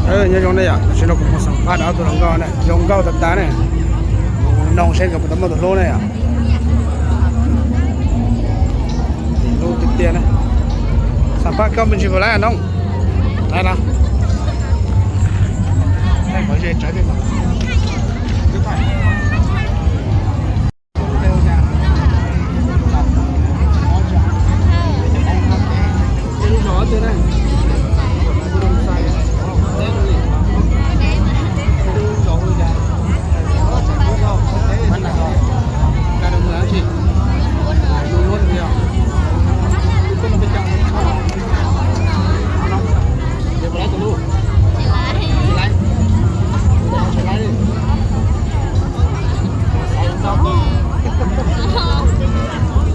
Nyob zoo ne yom, tam sim no kuv mus xam phaj rau ob tug hluas nkauj ne, zoo nkauj tas tas ne. Noog seb nkawd puas tau muaj tus hlub ne yom. Hlub tiag tiag ne. Xam phaj koj me ntsis puas laib noog? Laib no.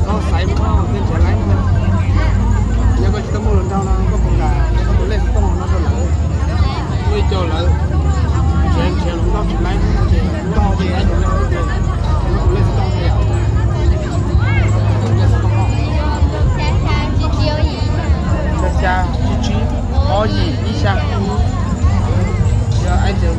Koj xaiv muaj tej nrhiav laib, yog koj tsis tau muaj hluas nraug no koj puas kam koj tus lej xov tooj no rau lawv? Muaj ib co lawv nrhiav nrhiav hluas nkauj tsis laib ces nkauj ces koj tus lej xov tooj, lej xov tooj xya xya tsib tsib ob yim ib xya. Yog ai tias